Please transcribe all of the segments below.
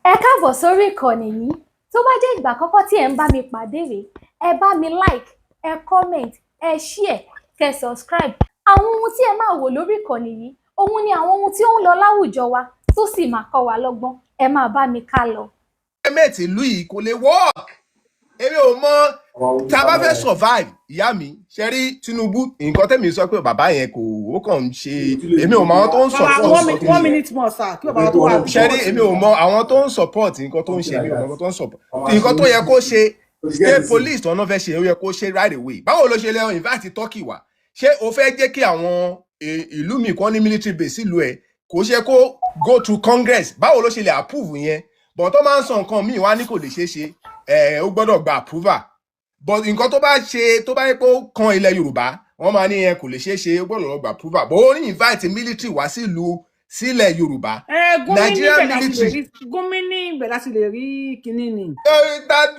Ẹ káàbọ̀ sórí ìkànnì yìí. Tó bá jẹ́ ìgbà àkọ́kọ́ tí ẹ̀ ń bá mi pàdé rèé, ẹ bá mi like, ẹ comment, ẹ share, kẹ́ subscribe. Àwọn ohun tí ẹ máa wò lórí ìkànnì yìí, òun ni àwọn ohun tí ó ń lọ láwùjọ wa tó sì máa kọ́ wa lọ́gbọ́n. Ẹ máa bá mi ká lọ. Mate, ìlú yìí kò lè work. Èmi ò mọ tá a bá fẹ́ survive. Ìyá mi, ṣe rí Tinubu, nǹkan tẹ́mi sọ pé bàbá yẹn kò, ó kàn ń ṣe, èmi ò mọ àwọn tó ń Bàbá, support. one minute, one minute more, sir, kí bàbá tó wà. Ṣe rí, èmi ò mọ àwọn tó ń support nǹkan tó ń ṣe. Èmi ò mọ nǹkan tó ń support. Nǹkan tó yẹ kó ṣe, state police tó ń fẹ́ ṣe, ó yẹ kó ṣe right away. Báwo ló ṣe lè invite Turkey wá? Ṣé o fẹ́ jẹ́ kí àwọn ìlú mi kan ní military base sílùú ẹ̀? Kò ṣe kó go through Congress. Báwo ló ṣe lè approve yẹn? But tó máa ń sọ nǹkan míì wá ní kò lè ṣeé ṣe, ẹ ó gbọ́dọ̀ gba approval. But nǹkan tó bá ṣe, tó bá yẹ pé ó kan ilẹ̀ Yorùbá, wọ́n máa ní yẹn kò lè ṣeé ṣe, ó gbọ́dọ̀ lọ gba approval. But ó ní invite military wá sílùú, sílẹ̀ Yorùbá. Ẹ Gúnmi Nigerian níbẹ̀ láti lè military. rí Gúnmi níbẹ̀ láti lè rí kinní ni.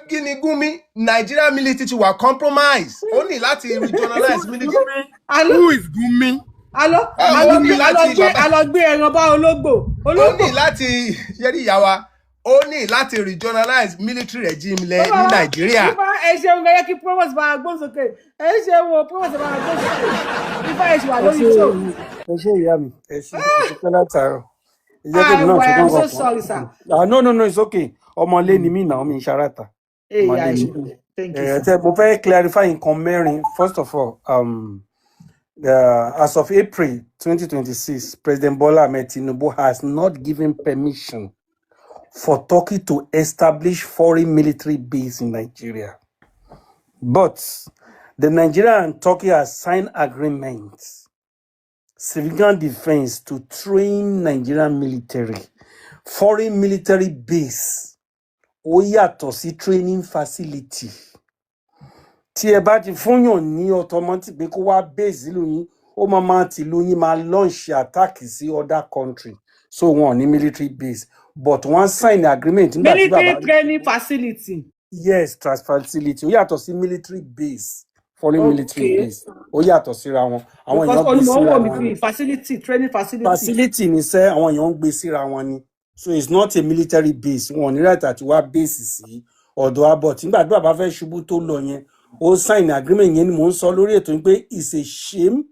Kí ni Gúnmi? Nigerian military ti wà compromise. Ó ní láti regionalize military. Alo. Who is Gumi? Alo. Ó alo ní gbé alo láti gbé bàbá alo gbé ẹran bá ológbò. Ó Ológbò. ní láti ṣe rí ìyá wa, ó ní láti regionalize military regime lẹ ní Bàbá wa, Nàìjíríà. Ifá, ẹ ṣeun. Gẹ́gẹ́ kí Provost bá gbóhùn sókè. Ẹ ṣeun o, Provost bá gbóhùn sókè. Ifá, ẹ ṣì wà Ẹ lórí ṣé. show. Ẹ ṣé, ìyá mi. Ẹ ṣé, ẹ ṣé pẹ́ látàárọ̀. Ẹ jẹ́ kémi Ah, náà well, ṣe I'm kán so kọ̀ọ̀kan. sorry, sir. Ah, no, no, no, it's okay. Ọmọlé ni mí náà, mi ń ṣaráta. Hey, Ọmọlé yeah, ni ẹ mí. ṣe. Thank you, Ẹ sir. tẹ mo fẹ́ clarify nǹkan mẹ́rin. First of all, as of April 2026, President Bola Ahmed Tinubu has not given permission for Turkey to establish foreign military base in Nigeria. But the Nigeria and Turkey has signed agreements, civilian defense, to train Nigerian military. Foreign military base ó yàtọ̀ sí training facility. Tí ẹ bá ti fúnyàn ní automatic pé kó wá base sílùú yín, ó máa tìlú yín máa launch attack sí other country. So wọn ò ní military base, but wọ́n sign agreement nígbà tí Military bàbá. training facility. Yes, transfer facility ó yàtọ̀ sí military base. Foreign military base ó yàtọ̀ síra wọn. Àwọn Because èèyàn gbé olùmọ̀ ń síra wò mí wọn fi ni. facility, training facility. Facility ní sẹ́, àwọn èèyàn ń gbé síra wọn ni. So it's not a military base. Wọn ò ní right àti wá base sí ọ̀dọ̀ abọ̀. Tí nígbà tí bàbá fẹ́ ṣubú tó lọ yẹn, ó sign agreement yẹn ni mò ń sọ lórí ètò yìí pé it's a shame,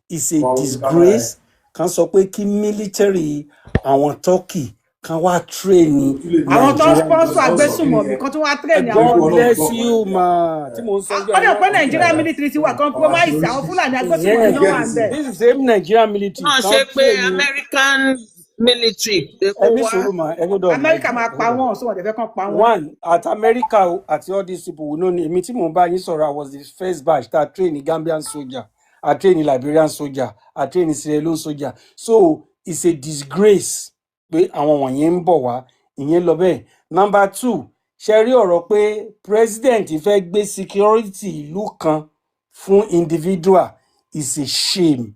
it's a disgrace kan sọ pé kí military àwọn Turkey kan wá train Àwọn tó ń Nigeria. sponsor agbésùnmọ̀mí kan tó wá train àwọn. God bless you, ma. Tí mò ń sọ jọ. Ó dẹ̀ pé Nigeria military ti wà compromise, àwọn Fúlàní agbésùnmọ̀mí náà wà ń bẹ̀. This is same Nigerian military Náà kan ṣe pé train. American military pé kó Ẹ ní wá. sùúrù mà, ẹ gbọ́dọ̀ mà. Amẹ́ríkà máa pa wọ́n, sọ wọ́n dẹ̀ fẹ́ kán pa wọ́n. One at America o, àti all these people we know ni. Èmi tí mò ń bá yín sọ̀rọ̀, I was the first batch tá a train ní Gambian soldier, a train ní Liberian soldier, a train ní Sierra Leone soldier. So it's a disgrace pé àwọn wọ̀nyẹn ń bọ̀ wá. Ìyẹn lọ bẹ́ẹ̀. Number two, ṣe rí ọ̀rọ̀ pé president fẹ́ gbé security ìlú kan fún individual is a shame.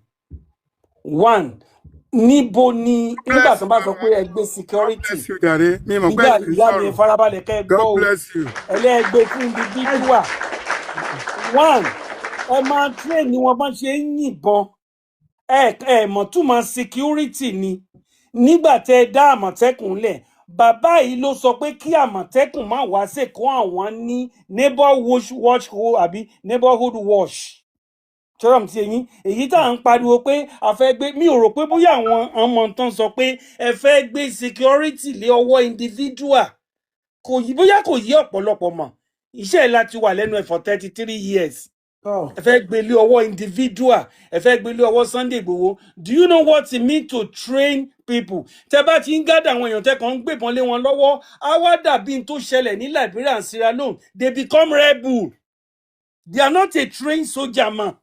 One, níbo ni nígbà Bless tó bá sọ pé ẹ gbé God security bless you jàre. Mi mọ̀ pé ìyá ẹ ti ìyá mi, sọ̀rọ̀. farabalẹ̀ kẹ́ ẹ gbọ́ God o. bless you. Ẹlẹ́gbẹ́ fún individual, one, ẹ máa train ni wọn bá ṣe ń yìnbọn. Ẹ mọ̀ túmọ̀ security ni. Nígbà tẹ ẹ dá Àmọ̀tẹ́kùn lẹ̀, bàbá yìí ló sọ pé kí Àmọ̀tẹ́kùn má wá sèkó, àwọn ní neighbor watch, watch àbí neighborhood watch tọ́rọ̀ ti eyín. Èyí tá à ń pariwo pé a fẹ́ gbé, mi ò rò pé bóyá àwọn ọmọ tán sọ pé ẹ fẹ́ gbé security lé ọwọ́ individual. Kò yí, bóyá kò yí ọ̀pọ̀lọpọ̀ mọ̀. Iṣẹ́ ẹ̀ láti wà lẹ́nu ẹ̀ for 33 years. Ẹ fẹ́ gbé lé ọwọ́ individual, ẹ fẹ́ gbé lé ọwọ́ Sunday Igboho. Do you know what it mean to train people? Tẹ bá ti ń gádà àwọn èèyàn, tẹ kàn ń gbébọn lé wọn lọ́wọ́, á wá dàbí n tó ṣẹlẹ̀ ní Liberia and Sierra Leone. They become rebel. They are not a trained soldier man,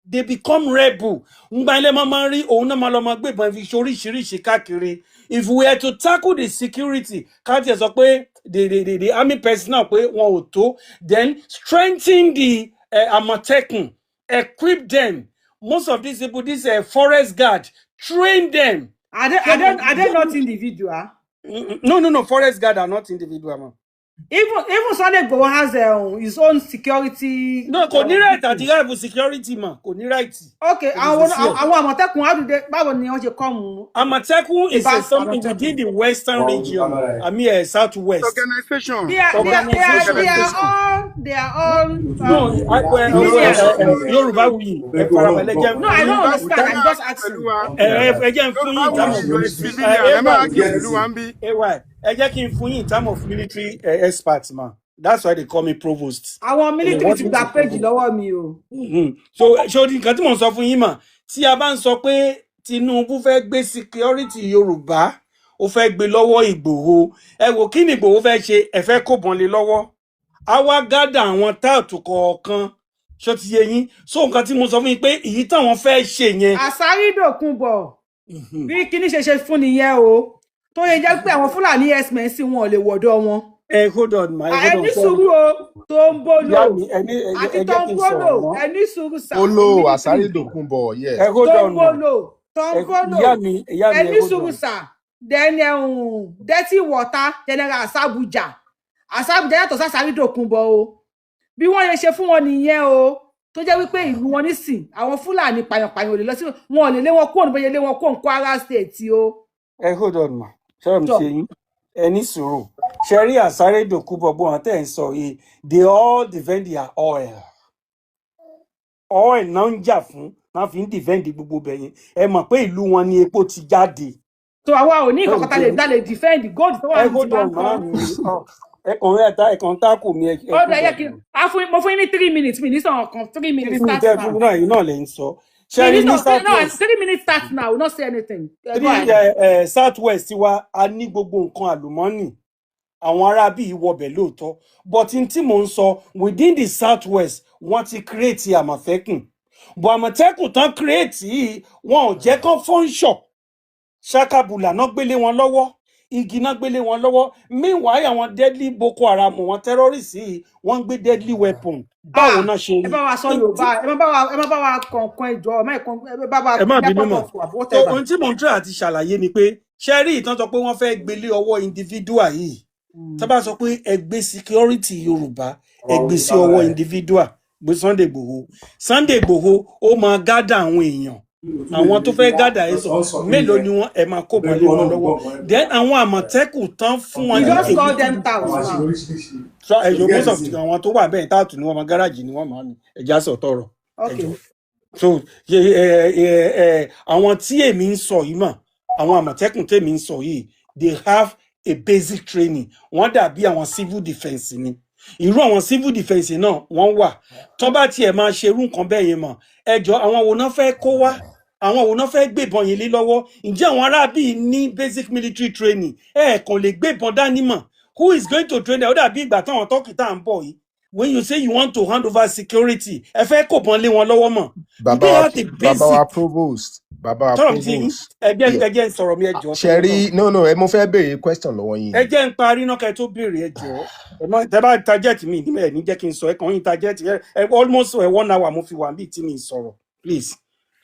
they become rebel. Ngbà ilé máa ń rí òun náà máa lọ máa gbébọn fi ṣe oríṣiríṣi káàkiri. If we are to tackle the security, ká tiẹ̀ sọ pé the army personnel pé wọn ò tó, then strengthen the Àmọ̀tẹ́kùn, equip them. Most of these people, this forest guard, train them. Are they not individual? No, no, no, forest guard are not individual, man. Even Sunday Igboho has his own security. No, kò ní right àti rival security mà, kò ní right. Okay, Kò lè àwọn sí ẹ̀. àwọn Àmọ̀tẹ́kùn, how do they, báwo ni wọ́n ṣe kọ́ mu? Àmọ̀tẹ́kùn is a About something Àmọ̀tẹ́kùn. within the western region, I mean southwest. Organization. They are Organization. all they are all No, well, civilians. Yorùbá wuyì, ẹ farabalẹ̀ jẹ́ No, I fún don't yín. understand. Ẹ I'm máa just argue asking. pẹ̀lú wa. Ẹ jẹ́ n fún Yorùbá yín in term wuyì of you are a civilian. Ẹ máa ay argue pẹ̀lú wa ń bí. ay ẹ jẹ́ kí n fún yín in term of military expert ma, that's why they call me provost. Àwọn They military want ti me gba to péjì provost. lọ́wọ́ mi o. So ṣé o ní nǹkan tí mò ń sọ fún yín mà, tí a bá ń sọ pé Tinubu fẹ́ gbé security Yorùbá, ó fẹ́ gbé lọ́wọ́ Ìgbòho, ẹ wò kí ni Ìgbòho fẹ́ ṣe, ẹ fẹ́ kó bọn lé lọ́wọ́, a wá gádà àwọn táàtù kọ̀ọ̀kan, ṣó ti yé yín? So nǹkan tí mo sọ fún yín pé èyí táwọn fẹ́ ṣe yẹn. Àsárídòkunbọ̀ bí kíní ṣe ṣe fún nìyẹn o, tó yẹ jẹ́ pé àwọn Fúlàní herdsmen sí wọn ò lè wọ̀dọ̀ wọn. Ẹ hold on ma, ẹ Ẹ hold on, ní sorry. sùúrù o, tó ń bólò Ìyá mi, ẹ ní àti ẹ tó jẹ́ ń kí n bólò, sọ̀rọ̀ mọ́. ẹ ní sùúrù sà, Olo military. Asaridokunbo, yes. Ẹ hold Tó ń on ma. bólò, tó ń Ẹ bólò, ìyá mi, ìyá ẹ mi, ẹ ní hold sùúrù on. sà. Then dirty water general Asabuja, Asabuja yàtọ̀ sàsárídòkunbọ̀ o, bí wọ́n ṣe ṣe fún wọn nìyẹn o, tó jẹ́ wípé ìlú wọn nísìn àwọn Fúlàní pàyànpàyàn ò lè lọ sí, wọn ò lè lé wọn kúrò níbo yẹn lé wọn kúrò ní Kwara State o. Ẹ hold on ma, ṣọ́rọ̀ mi Tọ ṣe yín, ẹ ní sùúrù. Ṣe rí Àsáré-Dòkú gbogbo àwọn tẹ́ ẹ̀ ń sọ yìí, they all defend their oil. Oil náà ń jà fún, náà fi ń defend gbogbo ibẹ̀ yẹn. Ẹ mọ̀ pé ìlú wọn ni epo ti jáde. Tó àwa ò ní Ṣọ́rọ̀ nǹkan mi kan tá ṣe lè yín. dá lè defend gold tó wà Ẹ ní hold tiwa on ń kọ́. ma mi, ẹ kàn ń ẹ̀ta ẹ kàn ń tákù mi, ẹ Ó dẹ̀ hold yẹ on kí ma. a fún mo fún yín ní 3 minutes, mi ní sọ̀rọ̀ kan, three Three minutes minutes start ẹ fún now. mi náà, yìí náà lè ń sọ. Ṣe Mi rí ní ní sọ̀rọ̀ no, southwest 3 minutes start now, we no say anything. Go three ahead. Southwest wa, a ní gbogbo nǹkan àlùmọ́ọ́nì, àwọn ará bíi wọbẹ̀ lóòótọ́, but n tí mò ń sọ, within the southwest wọ́n ti create Àmọ̀tẹ́kùn, but Àmọ̀tẹ́kùn tán create yìí, wọn ò jẹ́ kán fọ́nṣọ̀ ṣakabula náà gbélé wọn lọ́wọ́, igi náà gbélé wọn lọ́wọ́. Meanwhile àwọn deadly Boko Haram, wọn terrorists yìí, wọ́n ń gbé deadly weapon, báwo Ah, náà ṣe ẹ rí bá wa sọ n tí Yorùbá, ẹ má bá wa kọ̀ọ̀kan ìjọ, ẹ má kàn ẹ bá wa ẹ má bínú jápọ̀ mọ́. tọ̀ fún wa So whatever. ohun tí mò ń try àti ṣàlàyé ni pé ṣe rí ìtàn sọ pé wọ́n fẹ́ gbélé ọwọ́ individual yìí, tá bá sọ pé ẹ gbé security Yorùbá, ẹ gbé sí ọwọ́ individual, gbé Sunday Igboho, Sunday Igboho ó máa gádà àwọn èèyàn, àwọn tó fẹ́ gádà ẹ sọ mélòó ni wọ́n, ẹ máa kó bọ́n lé wọn lọ́wọ́. Then àwọn Àmọ̀tẹ́kùn tán fún wọn You ní just èyí call them touts now. So ẹjọ, most of àwọn tó wà bẹ́ẹ̀ táàtù ni wọ́n máa, gáràjì ni wọ́n máa ní ẹja sọ̀tọ̀rọ̀ Okay. ẹjọ. So ẹ ẹ ẹ ẹ àwọn tí èmi ń sọ yìí mà, àwọn Àmọ̀tẹ́kùn tèmi ń sọ yìí, they have a basic training, wọ́n dàbí àwọn civil defence ni. Irú àwọn civil defence náà wọ́n wà, tó bá tiẹ̀ máa ṣe irú nǹkan bẹ́ẹ̀ yẹn mọ̀, ẹjọ́ àwọn wo náà fẹ́ kó wá, àwọn wo náà fẹ́ gbébọn yẹn lé lọ́wọ́? Ǹjẹ́ àwọn aráabí ní basic military training? Ẹ kàn lè gbébọn dání mọ̀, who is going to train them? Ó dàbí ìgbà táwọn Turkey tá à ń bọ̀ yìí, when you say you want to hand over security, ẹ fẹ́ kó bọn lé wọn lọ́wọ́ mọ̀, do Bàbá they wa, have the bàbá wa basic provost, bàbá wa tọrọ ti yín? provost. Ẹjẹ Yeah. ẹjẹ ń sọ̀rọ̀ mi, ẹ jọ̀ọ́ Ṣe torí rí, Ọlọ́run. No, no, ẹ mo fẹ́ béèrè question lọ́wọ́ yín Ẹ ni. jẹ́ ń parí náà kẹ́ ẹ tó béèrè, ẹ jọ̀ọ́. Ẹ má tẹ bá target mi ní ẹ ní jẹ́ kí n sọ, ẹ kàn yín target ẹ almost 1 hour mo fi wà níbi tí mi sọ̀rọ̀, please.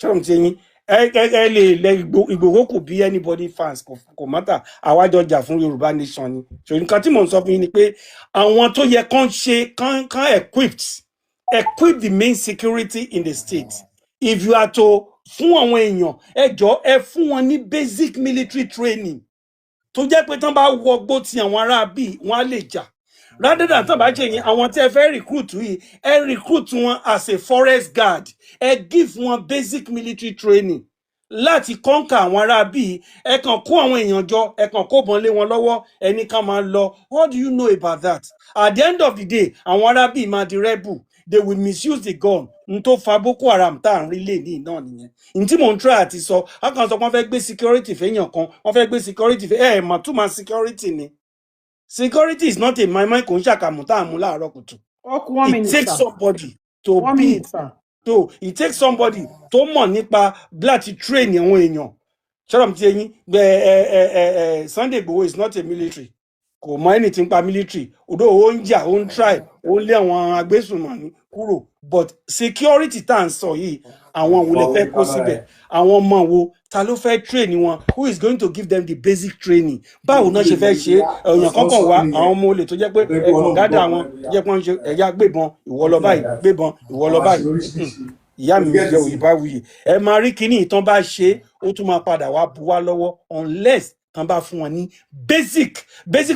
Ṣọ́rọ̀ ti yín, ẹ lè lẹ Ìgbòho kò bí anybody fans, kò matter, àwa jọ jà fún Yorùbá nation ni. So nǹkan tí mò ń sọ fún yín ni pé àwọn tó yẹ kán ṣe kán equip the main security in the state, if you are to fún àwọn èèyàn, ẹ jọ ẹ fún wọn ní basic military training tó jẹ́ pé tán bá wọgbó ti àwọn ará bíi wọn á lè jà, rather than tán bá ṣe yẹn, àwọn tí ẹ fẹ́ recruit yìí, ẹ recruit wọn as a forest guard, ẹ give wọn basic military training láti conquer àwọn ará bíi. Ẹ kàn kó àwọn èèyàn jọ, ẹ kàn kó bọn lé wọn lọ́wọ́, ẹnì kan máa lọ, what do you know about that? At the end of the day àwọn ará bíi máa di rebel, they will misuse the gun. N tó fa Boko Haram tá à ń rí lè ní náà nìyẹn. N tí mò ń try àti sọ, a kàn sọ pé wọ́n fẹ́ gbé security fẹ́yàn kan, wọ́n fẹ́ gbé security fẹ́ ẹ mọ̀ túmọ̀ security ni. Security is not a mọ́ínmọ́ín, kò ń ṣàkàmù tá à ń mú láàárọ̀ kùtù. Ó kù one It minute, takes sir. somebody to One be minute, sir. So it takes somebody tó mọ̀ nípa láti train àwọn èèyàn. Ṣọ́rọ̀ mi ti eyín ẹ ẹ ẹ ẹ ẹ Sunday Igboho is not a military, kò mọ anything pa military, odò ó ń jà, ó ń try, ó ń lé àwọn agbésùnmọ̀mí. kúrò. But security tá à ń sọ yìí, àwọn wo lẹ fẹ́ kó síbẹ̀? Àwọn ọmọ wo? Ta ló fẹ́ train wọn? Who is going to give them the basic training? Báwo náà ṣe fẹ́ ṣe é? Èèyàn kọ́kàn wá, àwọn ọmọ olè tó jẹ́ pé ẹ̀kàn gádà wọn, tó jẹ́ pé wọ́n ń ṣe ẹ̀yà gbébọn, ìwọ lọ báyìí, gbébọn, ìwọ lọ báyìí. Ìyá mi jẹ́ òyìnbá wuyì. Ẹ máa rí kinní ìtàn bá ṣe é, ó tún máa padà wá bu wá lọ́wọ́ unless tán bá fún wọn ní basic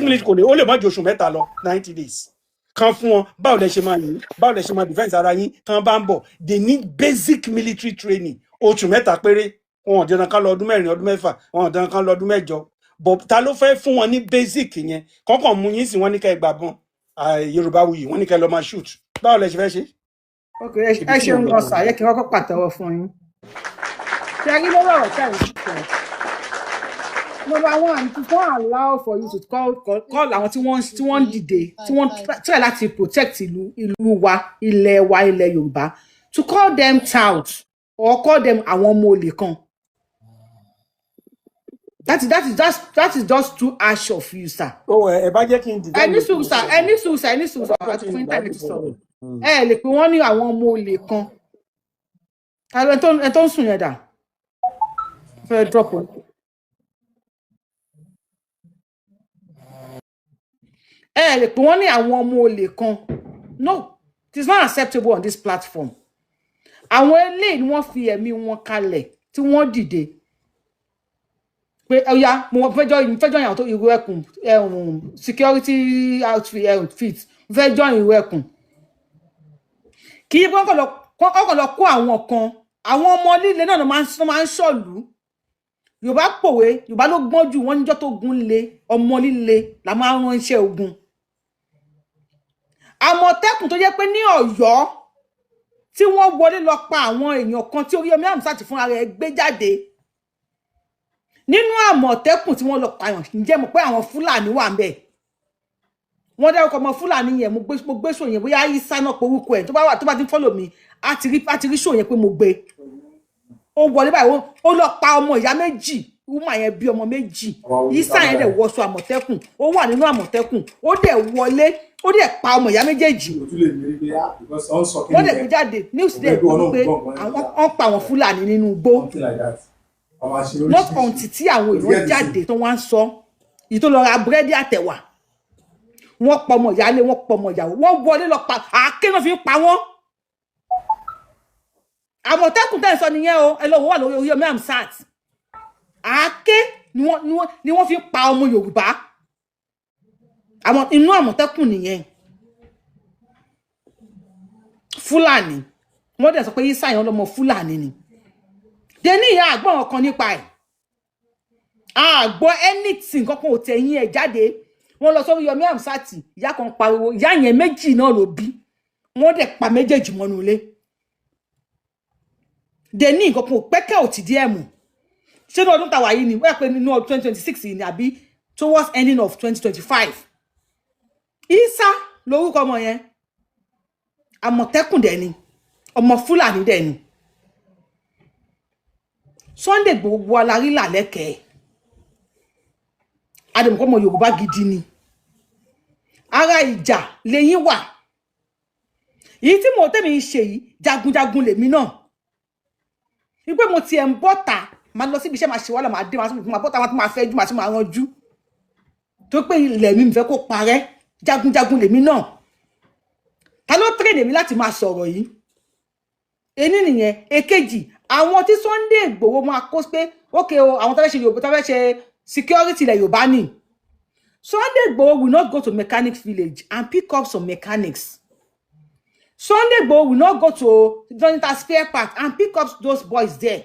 military. Kò lè, ó lè má ju oṣù 3 lọ, 90 days kan fún wọn. Báwo lẹ ṣe máa yìn? Báwo lẹ ṣe máa defence ara yín tán bá ń bọ̀? They need basic military training, oṣù 3 péré. Wọn ò dandan ká lọ ọdún 4, ọdún 6, wọn ò dandan ká lọ ọdún 8. But ta ló fẹ́ fún wọn ní basic yẹn? Kọ́kàn mú yín sí, wọn ní ká ẹ gbàgbọ́n Yorùbá wuyì, wọn ní ká ẹ lọ máa shoot. Báwo lẹ ṣe fẹ́ ṣe? Ok, ẹ Ibi ẹ tí mo ṣeun lọ gan nìyẹn. Sir, yẹ kí n kọ́kọ́ pàtẹ́wọ́ fún yín. Ṣe rí lórí ọ̀rọ̀ tí à ń sọ, number one, it is not allow for you to call àwọn tí wọ́n ń dìde, tí wọ́n try láti protect ìlú wa, ilẹ̀ wa, ilẹ̀ Yorùbá, to call them tout or call them àwọn ọmọ olè kan. That is just too harsh of you, sir. Ó ẹ bá jẹ́ kí n Ẹ design ní ètò sùúrù, sir. Ẹ ní sùúrù, sir. Ẹ ní sùúrù, ẹ sir. bá jẹ́ Àti kí n fún gbádùn internet sọ̀rọ̀. sọ̀rọ̀. Ẹ lè pè wọ́n ní àwọn ọmọ olè kan. Ẹni tó ń sùn yẹn dà? Fẹ́ drop o. Ẹ lè pè wọ́n ní àwọn ọmọ olè kan. No, it is not acceptable on this platform. Àwọn eléyìí ni wọ́n fi ẹ̀mí wọn kalẹ̀ tí wọ́n dìde pé ọya, mo fẹ́ join àwọn tó ìró ẹkùn security outfit, mo fẹ́ join ìró ẹkùn. Kì í wọ́n kàn lọ kó àwọn kan, àwọn ọmọ líle náà ló máa ń ṣọ̀lú. Yorùbá pòwe, Yorùbá ló gbọ́n jù, wọ́n níjọ́ tó gun le, ọmọ líle la máa ń ránṣẹ́ ogun. Àmọ̀tẹ́kùn tó jẹ́ pé ní Ọ̀yọ́ tí wọ́n wọlé lọ pa àwọn èèyàn kan tí Oríyọmí Hamzat fúnra rẹ̀ gbé jáde nínú àmọ̀tẹ́kùn tí wọ́n lọ pààyàn, ǹjẹ́ mọ̀ pé àwọn Fúlàní wà ń bẹ̀? Wọ́n dárúkọ ọmọ Fúlàní yẹn. Mo gbé show yẹn, bóyá Isa náà porúkọ ẹ̀. Tó bá wà, tó bá ti ń follow mi, á ti rí show yẹn pé mo gbé. Ó wọlé báyìí, ó lọ pa ọmọ ìyá méjì. Woman yẹn bí ọmọ méjì. Isa yẹn dẹ̀ wọṣọ àmọ̀tẹ́kùn, ó wà nínú àmọ̀tẹ́kùn, ó dẹ̀ wọlé, ó dẹ̀ pa ọmọ ìyá méjèèjì. Wọ́n dẹ̀ gbé jáde, news dẹ̀ gbọ́ pé àwọn wọ́n pa àwọn Fúlàní nínú igbó. Not until tí àwọn èèyàn jáde tó wá ń sọ èyí tó lọ ra búrẹ́dì àtẹ̀wà. Wọ́n pa ọmọ ìyáálé, wọ́n pa ọmọ ìyàwó, wọ́n wọlé lọ pa, àáké náà fi ń pa wọ́n. Àmọ̀tẹ́kùn tẹ́ ẹ̀ sọ nìyẹn o. Ẹ lọ wò, wà lórí Oríyọmí Hamzat. Àáké ni wọ́n fi ń pa ọmọ Yorùbá, àwọn inú àmọ̀tẹ́kùn nìyẹn. Fúlàní, wọ́n dẹ̀ sọ pé Isa yẹn ọlọ́mọ Fúlàní ni. Deni ìyá àgbọ̀n kan nípa ẹ̀, àgbọ̀ anything kankan ò tẹ̀yìn ẹ̀ jáde. Wọ́n lọ sórí Yomi Hamzat, ìyá kan pariwo. Ìyá yẹn méjì náà ló bí, wọ́n dẹ̀ pa méjèèjì mọ́nú ilé. Deni nǹkan kan ò pẹ́kẹ́ ò ti díẹ̀ mù. Ṣé ní ọdún tàwa yìí ni wọ́n pè nínú ọdún 2026 yìí ni, àbí towards ending of 2025? Isa lórúkọ ọmọ yẹn. Àmọ̀tẹ́kùn dẹ̀ ni, ọmọ Fúlàní dẹ̀ ni. Sunday gbogbo alárí làlẹ́kẹ̀ẹ́ adèmọ̀kọ́ ọmọ Yorùbá gidi ni. Ara ìjà lẹ́yìn wà èyí tí mo tẹ̀mí ń ṣe yìí, jagunjagun lèmi náà. Wípé mo tiẹ̀ ń bọ́ta, máa lọ síbi iṣẹ́, máa ṣe wàhálà, máa dé, máa tún máa bọ́ta, máa tún máa fẹ́ jú, máa tún máa ranjú tó pé ilẹ̀ mi fẹ́ kó parẹ́. Jagunjagun lèmi náà. Ta ló train èmi láti máa sọ̀rọ̀ yìí? Ení nìyẹn. Èkejì, àwọn tí Sunday Igboho máa kó pé ókè o, àwọn tó fẹ́ ṣe Yorùbá, tó fẹ́ ṣe security ilẹ̀ Yorùbá ni. Sunday Igboho will not go to mechanics village and pick up some mechanics. Sunday Igboho will not go to Donita spare part and pick up those boys there.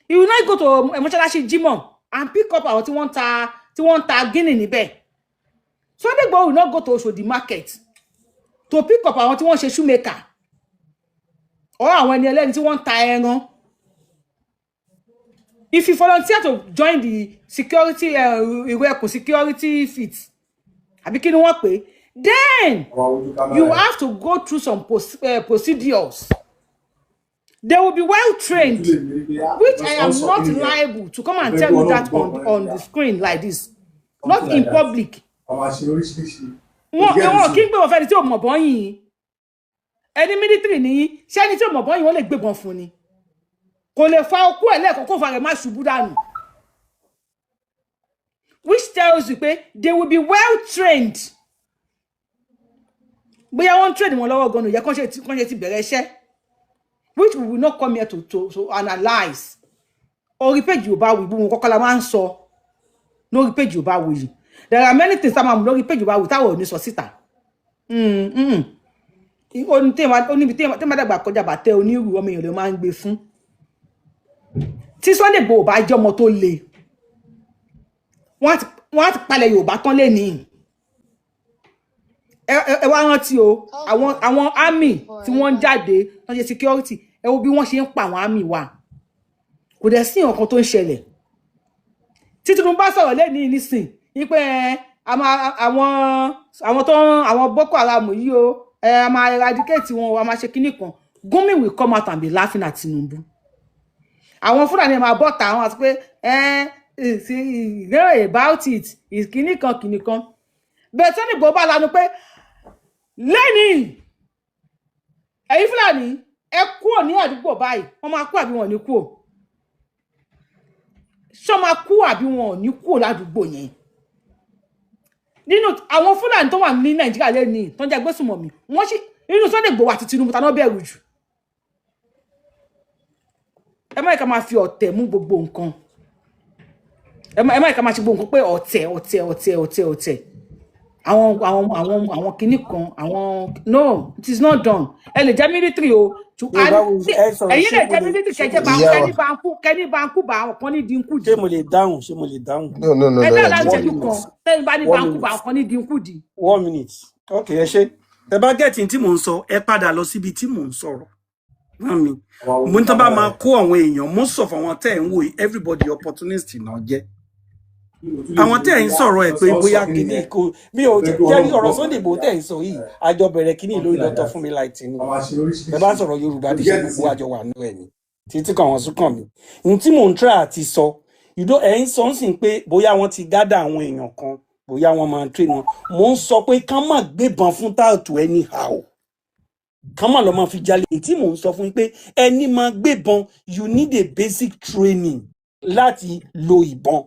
He will not go to mọ́ṣáláṣí Jimoh and pick up àwọn tí wọ́n ń ta guinea níbẹ̀. Sunday Igboho will not go to Oshodi market to pick up àwọn tí wọ́n ṣe shoemaker or àwọn ẹni ẹlẹ́ni tí wọ́n ń ta ẹran. If you volunteer to join the security, ìwé ẹkùn security fit, àbí kí ni wọ́n pè é, then you have to go through some procedures. They will be well trained, which I am not liable to come and tell you that on the screen like this, not in public. Wọn kì í gbé wọn fẹ́ni tí ò mọ̀ bọ́ yìí. Ẹni military nìyí, ṣé ẹni tí ò mọ̀ bọ́ yìí wọ́n lè gbébọn fún ni? Kò lè fa okú ẹ̀ lẹ́ẹ̀kan kó fa rẹ̀ má ṣubú dànù, which tells you pé they will be well trained. Bóyá wọ́n ń train wọn lọ́wọ́ gan-an, yẹ kán ṣe ti bẹ̀rẹ̀ iṣẹ́, which we will not come here to analyse. Orí page Yorùbá Wuyì, gbogbo kọ́kọ́ la máa ń sọ lórí page Yorùbá Wuyì. There are many things tá a máa mú lórí page Yorùbá Wuyì táwọn ò ní sọ síta. Ó ní téèyàn, ó níbi téèyàn bá dàgbà kọjá bàtẹ onírú, ọmọ èèyàn lè máa ń gbé fún. Tí Sunday Igboho bá jẹ́ ọmọ tó le, wọ́n á ti palẹ̀ Yorùbá tán lé ní. Ẹ wá rántí o, àwọn army tí wọ́n ń jáde tó ń ṣe security, ẹ wo bí wọ́n ṣe ń pa àwọn army wa. Kò dẹ̀ sí nǹkan tó ń ṣẹlẹ̀. Tí Tinubu bá sọ̀rọ̀ lẹ́ni nísìn wípé ẹ, a máa àwọn tó ń àwọn Boko Haram yìí o, ẹ a máa eradicate wọn o, a máa ṣe kinní kan, Gumi will come out and be laughing at Tinubu. Àwọn Fúlàní máa bọ́ta, àwọn àti pé ẹ sí know about it is kinní kan kinní kan. Bẹ́ẹ̀ Sunday Igboho bá lanu pé lẹ́nìí, ẹ̀yin Fúlàní, ẹ kúrò ní àdúgbò báyìí, wọ́n máa kú àbí wọn ò ní kúrò? Ṣọ́ máa kú àbí wọn ò ní kúrò ládùúgbò yẹn? Nínú àwọn Fúlàní tó wà ní Nàìjíríà lẹ́nìí tó ń jẹ́ agbésùmọ̀mí, wọ́n sì nínú Sunday Igboho àti Tinubu, ta náà bẹ̀rù jù? Ẹ má yẹ ká máa fi ọ̀tẹ̀ mú gbogbo nǹkan. Ẹ má yẹ ká máa ṣe gbogbo nǹkan pé ọ̀tẹ̀, ọ̀tẹ̀, ọ̀tẹ̀, ọ̀tẹ̀, ọ̀tẹ̀, àwọn kinní kan, àwọn. No, it is not done. Ẹ lè jẹ́ military o to Yorùbá Wuyì, ẹ sọ̀rọ̀. Ẹ̀yin Ṣé lè mo jẹ́ lè military ṣé kẹjẹ mo bá lè Ìyá wa. kẹ́ni bá ń kú bá àwọn kan ní dínkù Ṣé dì. mo lè dáhùn? Ṣé mo lè dáhùn? No, no, no, Ẹ no. dáhùn Ẹ láti jẹ́ One ṣẹ́jú kan. minute. Tẹ́ni bá ní One bá ń kú bá minute. àwọn kan ní dínkù dì. One minute. Ok, ẹ ṣe. Ẹ bá get tí mò ń sọ, ẹ padà lọ síbi tí mò ń sọ̀rọ̀ rán mi. Mo ní tán bá máa kó àwọn èèyàn, most of àwọn tẹ́ ẹ̀ ń wò yìí, everybody opportunist náà jẹ́. Àwọn tẹ́ ẹ̀ ń sọ̀rọ̀ ẹ̀ pé bóyá kíní kò mi ò jẹ́ ọ̀rọ̀ Sunday Igboho tẹ́ ẹ̀ ń sọ yìí, àjọ bẹ̀rẹ̀ kíní lórí Dr. Fúnmi Láìtì ni. Ẹ bá sọ̀rọ̀ Yorùbá Nation, gbogbo àjọ wà nù ẹ̀ ni títí kan àwọn sún kàn mí. Ohun tí mò ń try àti sọ ìdó ẹ̀ ń sọ ń sìn pé bóyá wọ́n ti gádà àwọn èèyàn kan, bóyá wọ́n máa train wọn. Mò ń sọ pé kán má gbébọn fún táàtù anyhow, kán má lọ máa fi jalè. Èyí tí mò ń sọ fún yín pé ẹni máa gbébọn, you need a basic training láti lo ìbọn,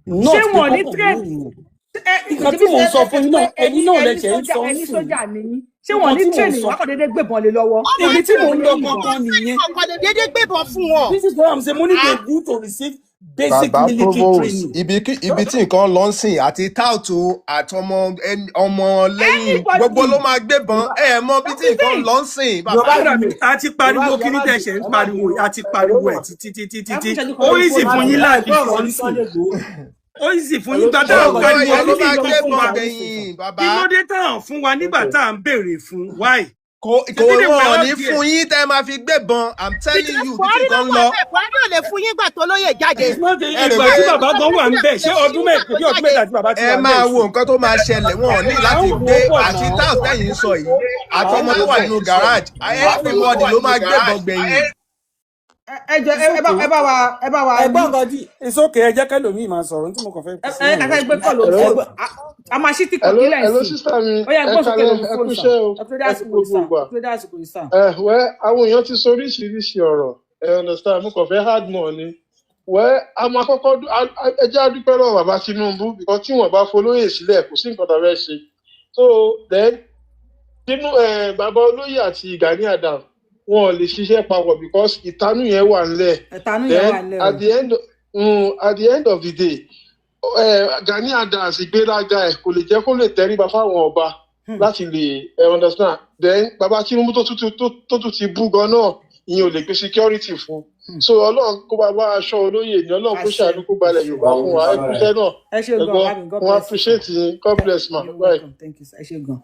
not Ṣé pé wọn ò ní kọ́kàn train mú ìyẹn. Ẹ Nǹkan tí mò ń sọ fún yín náà, ẹni ẹ̀yin náà ẹni lẹsẹ̀ ń sójà sọ ń ẹni sìn. Sójà nìyí, ṣé wọn Nǹkan ní tí mò ń train sọ wọn kàn déédéé gbébọn lé lọ́wọ́? Ibi tí mò ń lọ Yìnbọn. gangan nìyẹn. Ọkọ̀ lè déédéé gbébọn fún wọn. This is what I'm saying. Mo ní they need to receive basic Bàbá military Provost, training. ibi tí nǹkan lọ ń sìn, àti táùtù àtọmọ ọmọ lẹ́yìn gbogbo Anybody ló máa gbébọn. Ẹ mọ ibi tí That is nǹkan it. lọ ń sìn, bàbá. Brother mi, a ti pariwo kíní tẹ̀ ṣe ń pariwo yìí, a ti pariwo ẹ̀ títí títí Ẹ fún títí. ìṣẹ́jú kan Ó lórí easy fóònù. fún yín láti sọ ń sìn. Ó easy fún yín gbà tá à ń Gbogbo pariwo èèyàn ló kíní máa ìtàn fún gbébọn wa. gbẹ̀yìn, Kí bàbá. ló dé táwọn fún wa nígbà tá à ń béèrè fún? Why? Kò Ṣebí they wọn were ò out ní there. fún yín tẹ́ ẹ máa fi gbébọn. I'm telling Because you, ibi tí Buhari ló nǹkan ń wà lọ. bẹ́ẹ̀, Buhari ò lè fún yín gbà tó lóye jáde. It's not Ẹ rò ìgbà pé tí bàbá gan wà ń bẹ̀, ṣé ọdún mẹ́ta bí ọdún 3 tí bàbá ti ẹ wà ń bẹ̀ máa wo sí. nǹkan tó máa ṣẹlẹ̀. Wọn ò ní À láti ń wò gbé ó bọ̀ àti náà. táùtù tẹ̀yìn ń sọ yìí àti ọmọ tó wà nínú garage, everybody ló máa gbébọn gbẹ̀yìn. Ẹ jọ, ẹ bá ẹ bá wa Ẹgbọ́n nǹkan tí it's okay, ẹ jẹ́ kẹ́lòmíì máa sọ̀rọ̀ tí mo kàn fẹ́ ẹ fi sí ẹ nìyẹn. ká gbé call lórí fóònù. A máa ṣí TikTok Hello, kílẹ̀ hello, sí. sister mi. Ó yá, Ẹ gbọ́n sókè kalẹ́, lórí ẹ fóònù sà. kúṣẹ́ o, Ẹ tó dé ẹ kú àsìkò yìí gbogbo sà. ìgbà. Ẹ tó dé àsìkò yìí sà. Ẹ wẹ́, àwọn èèyàn ti sọ oríṣiríṣi ọ̀rọ̀, ẹ understand, mo kàn fẹ́ add more ni. Wẹ́, a máa kọ́kọ́ ẹ jẹ́ á dúpẹ́ lọ́wọ́ bàbá Tinubu, because tí wọ́n bá folóyè sílẹ̀, kò sí nǹkan tá a fẹ́ ṣe. So then, nínú ẹ bàbá olóyè àti Gani Adams, wọn ò lè ṣiṣẹ́ papọ̀ because ìtanú yẹn wà ńlẹ̀. Ẹ̀tanú yẹn wà Then ńlẹ̀ o. at the end of the day, Gani Adams, ìgbéraga ẹ̀ kò lè jẹ́ kó lè tẹríba fáwọn ọba láti lè ẹ understand. Then bàbá Tinubu tó tún ti bú gan náà, ìyẹn ò lè gbé security fún. So Ọlọ́run kó bá wá aṣọ olóyè ní, Ọlọ́run kó Àṣẹ. ṣàánú, kó balẹ̀ Yorùbá fún wa. Ẹ kúṣẹ́ náà. Ẹ ṣe Ẹ gan, gbọ́, bàbá mi. God wọn bless you. appreciate yín. God bless ma. You're Bye. welcome, thank you sir. Ẹ ṣe gan.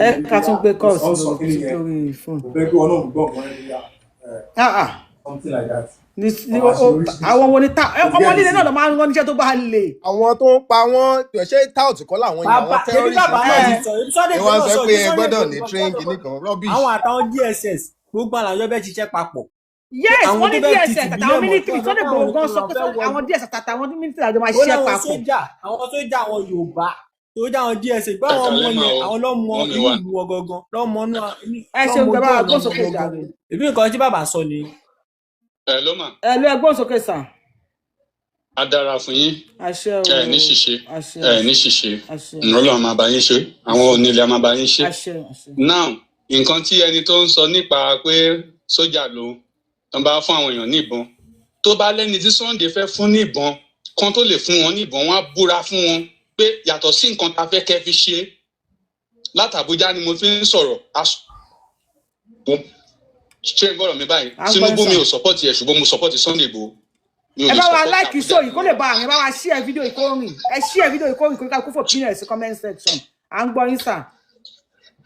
Ẹ ká tún gbé calls lórí fóònù. Ah ah. Àwọn wo ni ta ọmọ líle náà lọ máa ń rán níṣẹ́ tó bá le. Àwọn tó ń pa wọ́n, ṣé tout kọ́ làwọn yẹn? Àwọn Bàbá ṣebí terrorist bàbá ń náà pa ti sọ, ebi Sunday ẹ Igboho wá náà sọ sọ, pé ebi ẹ Sunday gbọ́dọ̀ Igboho ní sọ train pé kìíní kan, rubbish. àwọn àtàwọn DSS gbogbo àwọn àjọ bẹ́ẹ̀ ṣiṣẹ́ papọ̀. Yes, Àwọn wọ́n tó ní fẹ́ ti DSS tìbílẹ̀ àtàwọn mọ̀ military. tó Sunday sọ pé Igboho àwọn gan tó sọ lọ pé fẹ́ wọ àwọn DSS àtàwọn military àjọ máa ó ṣiṣẹ́ láwọn papọ̀. sójà, àwọn sójà, àwọn Yorùbá. Tó jẹ́ àwọn DSS gbọ́ Ẹ àwọn ọmọ kàlẹ́ mà yẹn, o, àwọn lọ́mọ mọ́mí inú wa. ìlú wọn gangan, lọ́mọ inú Ẹ ṣeun, lọ́mọ bàbá ojú ọ̀nà wọn gbóhùnsókè gangan. jàre. Ìbí nǹkan tí bàbá sọ ni. Ẹ ló mà, Ẹ lọ, ẹ gbóhùnsókè sà. Á dára fún yín. Àṣẹ o. Ẹ ní ṣìṣe, Àṣẹ. ẹ ní Àṣẹ. ṣìṣe. Àṣẹ. Ọlọ́run máa bá yín ṣe, àwọn Àṣẹ. onílé á máa bá yín ṣe. Àṣẹ. Àṣẹ. Now, nǹkan tí ẹni tó ń sọ nípa pé sójà lòun, tó ń bá fún àwọn èèyàn ní ìbọn, tó bá lẹ́ni tí Sunday fẹ́ fún ní ìbọn, kan tó lè fún wọn ní ìbọn, wọn á búra fún wọn pé yàtọ̀ sí nǹkan tá a fẹ́ kẹ́ fi ṣe. Látàbújá ni mo fi ń sọ̀rọ̀. Ṣé ń gbọ́dọ̀ mi báyìí? À ń gbọ́ yín Tinubu sà. mi ò sọ́pọ̀tì ẹ̀, ṣùgbọ́n mo sọ́pọ̀tì Sunday Igboho. Mi ò Ẹ lè bá wa sọ́pọ̀tì láìkì Àbújá. show yìí kó lè bá àwọn, ẹ bá wa share fídíò yìí kó rìn, ẹ share fídíò yìí kó rìn, kó ká kó fò opinion ẹ̀ sí comment section. À ń gbọ́ yín sà.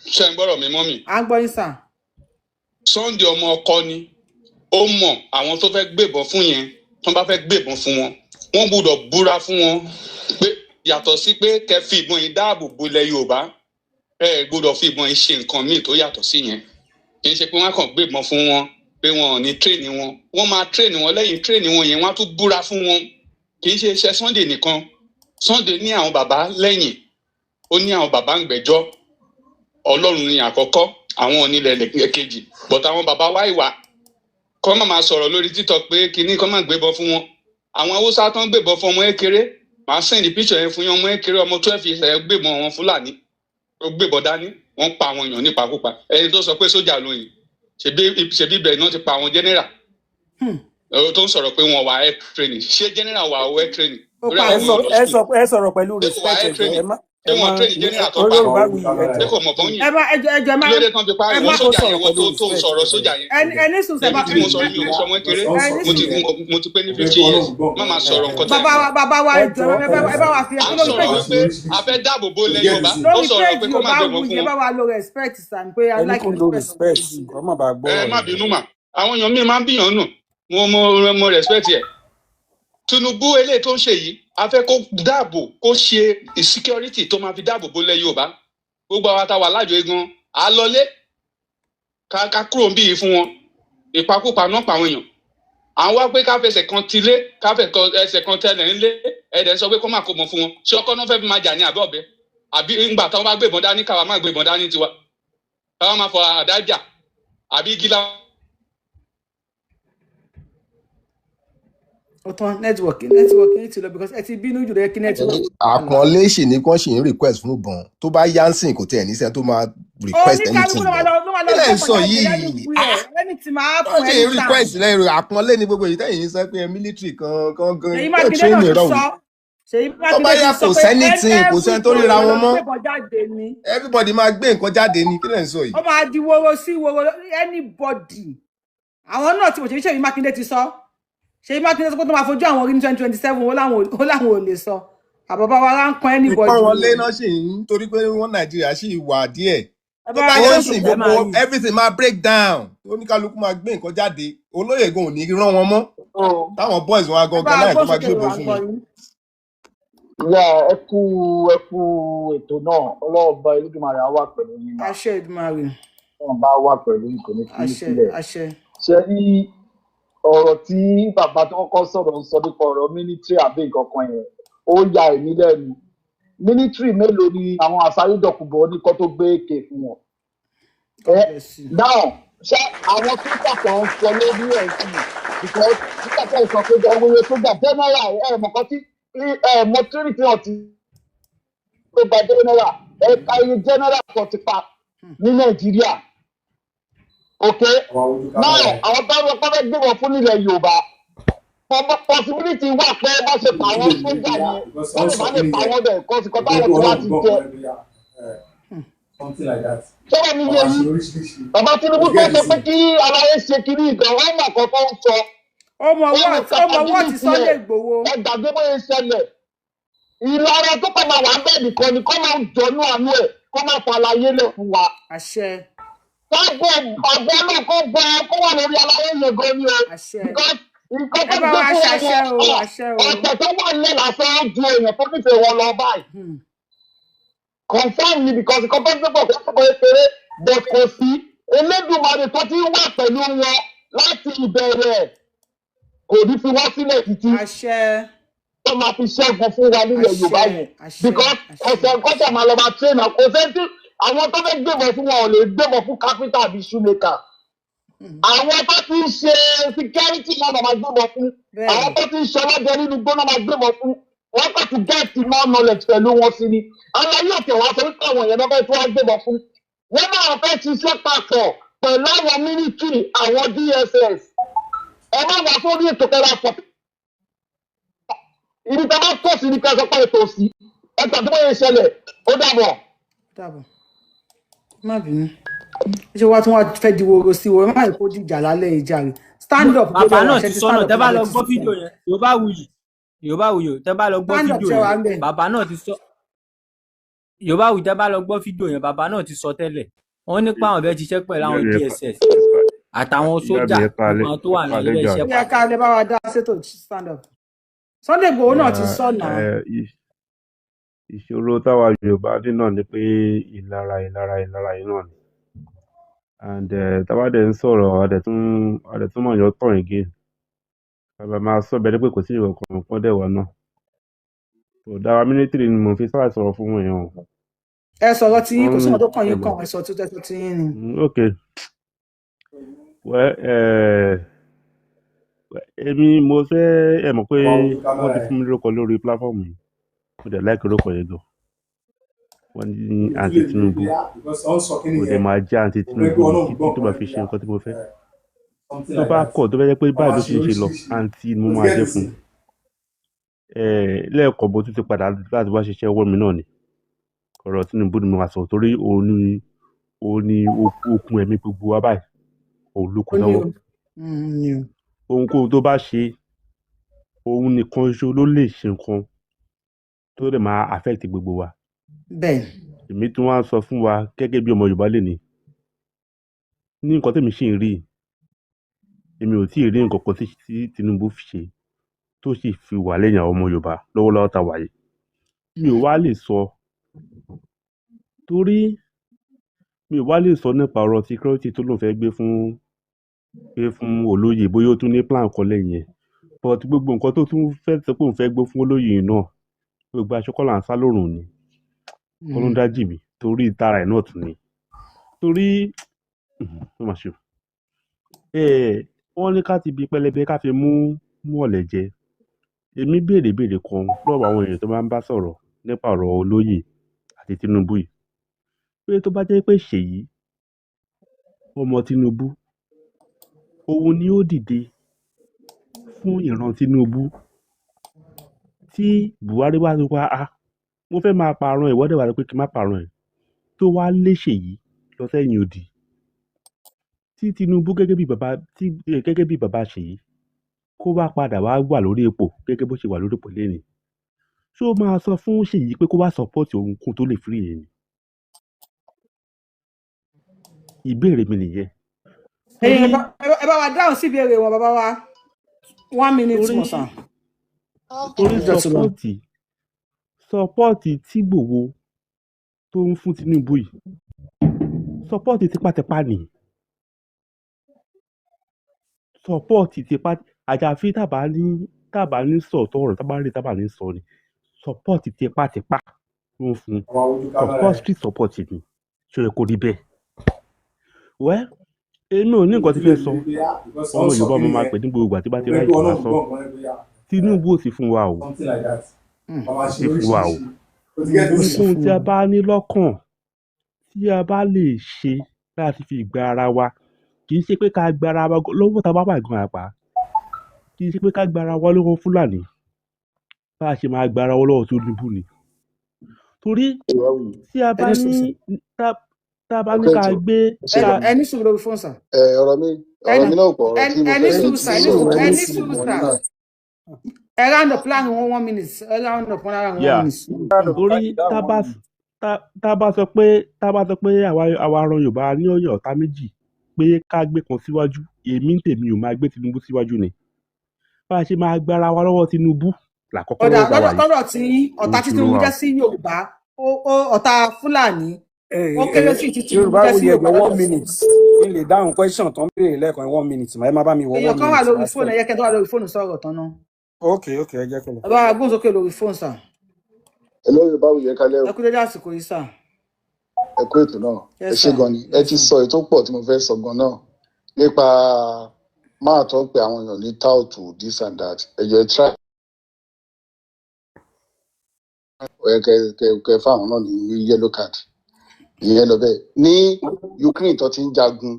Ṣé ń gbọ́dọ̀ mi mọ́ mi? À ń gbọ́ yín sà. Sunday ọmọ ọkọ ni, ó mọ̀ àwọn tó fẹ́ gbébọn fún yẹn. Tó bá fẹ́ gbébọn fún wọn, wọ́n gbọ́dọ̀ búra fún wọn pé yàtọ̀ sí pé kẹ́ fi ìbọn yìí dáàbò bo ilẹ̀ Yorùbá, ẹ ẹ gbọ́dọ̀ fi ìbọn yìí ṣe nǹkan míì tó yàtọ̀ sí yẹn. Kì í ṣe pé wọ́n á kàn gbébọn fún wọn pé wọn ò ní train wọn. Wọ́n máa train wọn, lẹ́yìn train wọn yẹn, wọ́n á tún búra fún wọn. Kì í ṣe iṣẹ́ Sunday nìkan. Sunday ní àwọn bàbá lẹ́yìn, ó ní àwọn bàbá ń gbẹ́jọ́. Ọlọ́run ni àkọ́kọ́, àwọn onílẹ̀ kejì, but àwọn bàbá wa ìwà kọ́ máa máa sọ̀rọ̀ lórí TikTok pé kinní kọ́ máa gbébọn fún wọn. Àwọn Haúsá tó ń gbébọn fún ọmọ ékeré, màá send picture yẹn fún yín. Ọmọ ékeré, ọmọ 12 years ẹ̀, gbébọn wọn Fúlàní, ó gbébọn dání, wọ́n pa àwọn èèyàn nípakúpa. Ẹni tó sọ pé sójà lóyìn, ṣebí ibẹ̀ náà ti pa àwọn general tó ń sọ̀rọ̀ pé wọ́n wà air training. Ṣé general wà air training? Ó Torí pa àwọn Ẹ sọ èèyàn lọ ẹ school. sọ, ẹ sọ̀rọ̀ pẹ̀lú Ṣé kò wà respect. air Ẹ jọ̀ọ́, ẹ training? má Ṣé ẹ wọ́n má train general tó pa? Yorùbá wuyì, ẹ Ṣé jọ̀ọ́. kò mọ̀ bọ́n yìn? Ẹ má, ẹ jọ̀ọ́, ẹ jọ̀ọ́, ẹ má Kí ló dé tán fi pa ẹ ìwọ má Ó sójà sọ̀rọ̀ yẹn, wọ́n pẹ̀lú tó ń respect, sọ̀rọ̀ ẹ sójà jọ̀ọ́. yẹn? Ẹ ní sùn Èmi sẹ. tí mo sọ, mi ò sọ ọmọ kékeré. Ẹ ní Mo ti sùn. mo ti pé ní 50 years. Má máa sọ̀rọ̀ nǹkan tẹ́ Bàbá wa, bàbá wa, Ẹ ẹ jọ̀ọ́, jọ̀ọ́, ẹ bá ẹ ẹ bá wa fi À ẹ ń lórí sọ̀rọ̀ page wípé a fẹ́ dáàbò bo ilẹ̀ Yorùbá. Ó lórí sọ̀rọ̀ page pé kó má Yorùbá gbébọn Wuyì. fún Ẹ wọn. bá wa lo respect sàn pé I Ẹni like kò lo respect on respect page yìí. kọ́ má bàa gbọ́ Ẹ ọ̀rọ̀ má yẹn. bínú mà, àwọn èèyàn míì máa ń bíyàn nù. Mo respect ẹ. Tinubu eléyìí tó ń ṣe yìí, a fẹ́ kó dáàbò, kó ṣe security tó máa fi dáàbò bo ilẹ̀ Yorùbá. Gbogbo àwa tá a wà lájọ egan, à á lọlé, ká kúrò ń bí yìí fún wọn. Ìpakúpa náà pa àwọn èèyàn. À ń wá pé ká fẹsẹ̀ kan tilé, ká fẹ̀ kan ẹsẹ̀ kan tẹlẹ̀ ńlé. Ẹ̀dẹ̀ sọ pé kó má kó mọ̀ fún wọn. Ṣé ọkọ náà fẹ́ fi máa jà ní àbẹ́ ọ̀bẹ? Àbí ńgbà táwọn bá gbébọn dání, káwa má gbébọn dání tiwa, káwa máa fọ àdá jà, àbí igi la Ó tán, network yín ti lọ because ẹ ti bínú jù lọ, kí network wà lọ. Àpọ́nlé sì ní kán sì ń request fún ìbọn. Tó bá yánsìn, kò tiẹ̀ níṣẹ́ tó máa request Oníkálukú anything ló máa mọ́. lọ, ló máa lọ Kí lẹ̀ ń gbébọn sọ jáde yìí? anywhere, anything máa Wọ́n happen sì ń anytime. request lẹ́yìn àpọ́nlé ní gbogbo èyí tẹ́yìn ń sọ pé military kan kan gan Ṣèyí kan Mákindé train náà ti ìrọ̀rùn. sọ, Ṣèyí Tó bá Mákindé ti yá, sọ kò pé sẹ́nìtìn, kò sẹ́ni tó ríra everybody wọn lọ mọ́. gbébọn jáde ni. Everybody máa gbé nǹkan jáde ni. Kí lẹ̀ ń sọ yìí? Ó máa di woro sí woro, anybody. Àwọn náà ti wò. Ṣèyí Ṣèyí Mákindé ti sọ, Ṣèyí Mákindé sọ pé tó máa fojú àwọn orí ní 2027. Ó láwọn ò lè sọ àbàbà wa lá ń kan anybody Ìpọ́n wọlé o. náà sì ń torí pé wọ́n Nàìjíríà sì wà díẹ̀. Ẹ Tó bá bá wa yá gbóhùn sìn, sókè. Ẹ máa gbogbo rí. everything máa break down, oníkálukú máa gbé nǹkan jáde. Olóyè gan ò ní rán wọn mọ́, táwọn boys wọn Ẹ agan bá wa organize tó gbóhùn máa sókè, gbébọn wà ń fún gbọ́ wọn. yín. Ìyá, ẹ kú ètò náà. Ọlọ́run bá Elédùmarè á wà pẹ̀lú yín mà. Àṣẹ Èdùmàrè. Ọlọ́run bá wà pẹ̀lú yín, kò ní fi yín Àṣẹ. sílẹ̀. Àṣẹ. Ṣe rí ọ̀rọ̀ tí bàbá tó kọ́kọ́ sọ̀rọ̀ ń sọ nípa ọ̀rọ̀ military àbí nǹkan kan yẹn, ó ya èmi lẹ́nu. Military mélòó ni àwọn àsáyédọ̀kùbọ̀ ní kó tó gbé èké fún wọn? God Ẹ bless you. Now, ṣé àwọn sójà kan ń sọ lórí ẹ̀ sí i? Because nígbà tí ẹ sọ pé ọwọ́ sójà general, ẹ mọ̀ kan tí ẹ mọ̀ tírì tí wọ́n ti tó gba general, ẹ̀ka iye general kan ti pa ní Nàìjíríà. Ok, now àwọn tó ń lọ pẹ́ gbé wọn fún nílẹ̀ Yorùbá, possibility wà pé bá ṣe pa àwọn sójà yẹn, wọ́n lè má lè pa wọ́n bẹ̀ kọ́ sí kọ́ táwọn tí wọ́n ti jẹ. Sọ́wọ́n mi yé yín, bàbá Tinubu tó sọ pé kí aláyé ṣe kiri ìgbà wọn mọ̀ kan tó ń sọ. Ó mọ Wọ́n mọ what, ó mọ what capability Sunday ẹ̀. Igboho. Ẹ gbàgbé bóyá ṣẹlẹ̀. Ìlara tó kọ́ máa wà bẹ́ẹ̀ nìkan ni kọ́ máa ń jọnú àánú ẹ̀, kọ́ máa fa àlàyé lẹ̀ fún wa. Àṣẹ. Káàbọ̀ àbọ̀ náà kó bọ kó wà lórí àlàyé yẹn gan ni o. Àṣẹ. Because nǹkan Ẹ tó bá gbé wa fún wọn ṣàṣẹ yẹn, o. Àṣẹ o. ọ̀tẹ̀ tó wà nílẹ̀ lásán á ju èèyàn tó nífẹ̀ẹ́ wọn lọ báyìí. Confirm ni, because nǹkan tó gbé bọ̀ kó tó kéré, but kò sí Elédùmarè tó ti wà pẹ̀lú wọn láti ìbẹ̀rẹ̀, kò ní fi wá sílẹ̀ títí. Àṣẹ. tó máa fi ṣẹ́gun fún wa nílẹ̀ Yorùbá Àṣẹ, yìí, àṣẹ, because àṣẹ. ẹsẹ̀ nǹkan tẹ̀ máa lọ máa train kò sẹ́ńtì. Àwọn tó fẹ́ gbébọn fún wọn ò lè gbébọn fún capital àbí shoemaker. Àwọn tó ti ń ṣe security náà máa gbébọn fún, àwọn Bẹ́ẹ̀ni. tó ti ń ṣe ọlọ́dẹ nínú igbó náà máa gbébọn fún. Wọ́n kàn ti get more knowledge pẹ̀lú wọn sí ni. Àwọn yóò tẹ̀ wá sọ wípé àwọn èèyàn náà fẹ́ tí wọ́n gbébọn fún wọ́n náà fẹ́ ṣiṣẹ́ papọ̀ pẹ̀lú àwọn military, àwọn DSS. Ẹ má wá sórí ètò kẹrẹ àpọ̀ ibi tá a bá tọ̀ sí ní kẹsàn pé ètò sí ẹ tàbí bóyá ìṣẹ̀lẹ̀. Ó dàbọ̀. Dàbọ̀. Má bínú. Ṣé wàá tún wá fẹ́ di woro sí wo? Ẹ má yẹ kó dìjà lálẹ́ ìjà rẹ̀. Stand up Bàbá gbé náà wà ti ṣe ti sọnà. stand up Tẹ bá lálẹ́ lọ ti gbọ́ sísè. fídíò yẹn, Yorùbá wuyì, Yorùbá wuyì, tẹ bá lọ gbọ́ Stand up fídíò ṣe wà yẹn, ń bẹ̀. bàbá náà ti sọ. Yorùbá wuyì, tẹ bá lọ gbọ́ fídíò yẹn, bàbá náà ti sọ tẹ́lẹ̀. Wọ́n ní pé àwọn fẹ́ ṣiṣẹ́ pẹ̀lú Ìyá àwọn mi ẹ pa DSS àtàwọn ìyá sójà, mi ẹ gbogbo kalẹ̀, àwọn tó ẹ wà ní kalẹ̀ ilé jàre. iṣẹ́ Ó yẹ papọ̀. ká lè bá wa dá sétò stand up. Sunday Igboho náà ti Ìyá sọ náà. ẹ ìṣòro táwa Yorùbá ní náà ni pé ìlara, ìlara, ìlara yìí náà ni. And táwa dẹ̀ ń sọ̀rọ̀, a dẹ̀ tún mọ̀ yọ tán again. Bàbá máa sọ bẹ́ẹ̀ ni pé kò sí ìwọ̀ kan kan dẹ̀ wá náà. Kò dára, military ni mo fi sábà sọ̀rọ̀ fún èèyàn o. Ẹ sọ̀rọ̀ tí yín, kò Wọ́n sí ń ọ̀nà tó kàn yín ẹ̀gbọ́n. kàn, ẹ sọ tó tẹ́sọ tí yín ni. Ok, well, èmi mo fẹ́ ẹ mọ̀ pé wọ́n ti fún mi lórúkọ lórí platform yìí. Mo dẹ̀ like orúkọ yẹn gan. Wọ́n ní àǹtí Tinubu. Mo dẹ̀ máa jẹ́ àǹtí Tinubu ní títí tó bá fi ṣe nǹkan tí mo fẹ́. Tó bá kọ̀, tó bá jẹ́ pé báyìí ló ṣe ń ṣe lọ, àǹtí ni mo máa jẹ́ fún un. Lẹ́ẹ̀kan mo tún ti padà láti wá ṣiṣẹ́ ọwọ́ mi náà ni. Ọ̀rọ̀ Tinubu ni mo máa sọ torí òun ni okùn ẹ̀mí gbogbo wa báyìí. Òun ló kù Ó ní lọ́wọ́. o. Ní o. Ohunkóhun tó bá ṣe, òun nìkan ṣo ló lè ṣe nǹkan tó lè máa affect gbogbo wa. Bẹ́ẹ̀. Èmi tún wá ń sọ fún wa gẹ́gẹ́ bí ọmọ Yorùbá lè ní nǹkan tèmi sì ń rí, èmi ò tíì rí nǹkan kan tí Tinubu fi ṣe tó sì fi wà lẹ́yìn àwọn ọmọ Yorùbá lọ́wọ́lọ́wọ́ tá a wà yìí. Mi ò wá lè sọ torí mi ò wá lè sọ nípa ọ̀rọ̀ security tó lóun fẹ́ gbé fún olóyè, bóyá ó tún ní plan kan lẹ́yìn ẹ̀, but gbogbo nǹkan tó tún fẹ́ sọ pé òun fẹ́ gbé fún olóyè yìí náà, gbogbo aṣọ kọ́ là ń sá lórùn ni. Kọ́ ló ń dájì mí torí ìtara ẹ̀ náà tún ni torí ó mà ṣe o. Wọ́n ní ká ti bi pẹlẹbẹ ká fi mú ọ̀lẹ̀ jẹ. Èmi béèrè béèrè kan lọ́wọ́ àwọn èèyàn tó máa ń bá sọ̀rọ̀ nípa ọ̀rọ̀ olóyè àti Tinubu yìí pé tó bá jẹ́ pé Ṣèyí ọmọ Tinubu òun ni ó dìde fún ìran Tinubu, tí Buhari wá sọ pé, "Ah, mo fẹ́ máa pààrọ̀ ìwọ́dẹ̀ wà pé kí n má pààrọ̀ ẹ̀," tó wá lé Ṣèyí lọ sẹ́yìn odi, tí Tinubu gẹ́gẹ́ bí bàbá Ṣèyí kó wá padà wá wà lórí ipò gẹ́gẹ́ bó ṣe wà lórí ipò lénìí, ṣó máa sọ fún Ṣèyí pé kó wá support òun kó tó lè free ẹ̀ ni? Ìbéèrè mi nìyẹn. Ẹ̀yin Torí ẹ bá wa dáhùn sí ìbéèrè wọn, bàbá wa. One minute torí more, sir. Torí Ọjọ́ ti lọ. Support tí Ìgbòho tó ń fún Tinubu yìí, support tipátipá ni, support tipa. Àjàfi tábà ní sọ̀tọ̀ ọ̀rọ̀ tábà rí tábà ní sọ ni support tipátipá ló ń fún, compulsory support ni. Ṣó yẹ kó rí bẹ́ẹ̀? Wẹ́, èmi ò ní nǹkan tí fẹ́ sọ. Ọmọ Yorùbá mo máa pè ní gbogbo ìgbà tí bá ti ráyè máa sọ. Tinubu ò sì fún wa o, kò sí fún wa o. Ohunkóhun tí a bá ní lọ́kàn tí a bá lè ṣe láti fi gba ara wa, kì í ṣe pé ká gba ara wa lọ́wọ́ tá a bá wà gan àpá, kì í ṣe pé ká gba ara wa lọ́wọ́ Fúlàní, bá a ṣe máa gba ara wa lọ́wọ́ Tinubu ni. Torí tí a bá Ẹni sùúrù, ní sir. tá a bá ní ká gbé Ẹ ká ẹ ní sùúrù lórí fóònù, sir. Ọ̀rọ̀ mi náà pọ̀, ọ̀rọ̀ tí mo Ẹ ní fẹ́ sùúrù, sir. Ẹ ní sọ sùúrù, ẹ ní ní sùúrù, mọ̀ sir. náà. Ẹ round up láàrin one one minute. Ẹ round up wọn láàrin one Yeah. minute. Torí tá bá sọ pé àwa aràn Yorùbá ní ọ̀yọ́ ọ̀tá méjì pé ká gbé kan síwájú, èmi ń tèmi ò máa gbé Tinubu síwájú ni. Bá a ṣe máa gbára wa lọ́wọ́ Tinubu làkọ́kọ́ Ọ̀dà lọ́wọ́ tá a wà lọ́dọ̀ yìí. lọ́dọ̀ tí ọ̀tá Òun tí ìṣòro Tinubu wa jẹ́ o. sí Yorùbá, ó ọ̀tá Fúlàní ó ẹ kéré sí ti Tinubu Yorùbá jẹ́ sí Wuyì, ẹjọ, Yorùbá one lọ́dọ̀ tí. minute kí n lè dáhùn question tó ń béèrè lẹ́ẹ̀kan. One minute mà, ẹ má bá mi wọ Èèyàn one kan wà minute lórí máa fóònù, stop. ẹ yẹ kẹ́ tó wà lórí fóònù sọ̀rọ̀ tán náà. Ok, ẹ jẹ́ kó lọ. Ẹ bá wa gbóhùn sókè lórí fóònù, sir. Hello, Yorùbá yẹ kálẹ́ o. Ẹ kú dédé àsìkò yìí, sir. Ẹ kú ètò náà. Ẹ Yes ṣé sir. gan ni. Ẹ Yes ti sir. sọ èyí tó pọ̀ tí mo fẹ́ sọ gan náà nípa máa tó ń pe àwọn èèyàn ní tout, this and that. Ẹ jẹ́ try ẹ kẹ fáwọn náà ní yellow card. Ìyẹn lọ bẹ́ẹ̀. Ní Ukraine tó ti ń jagun,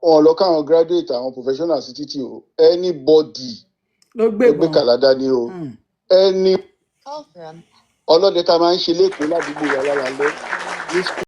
wọn lọ káwọn graduate, àwọn professionals sí títì o. Anybody ló ló gbé gbébọn kàládá ní o. Ẹni ọlọ́dẹ tá a máa ń ṣe lẹ́kọ̀ọ́ ládùúgbò wa lálálẹ́ ní school.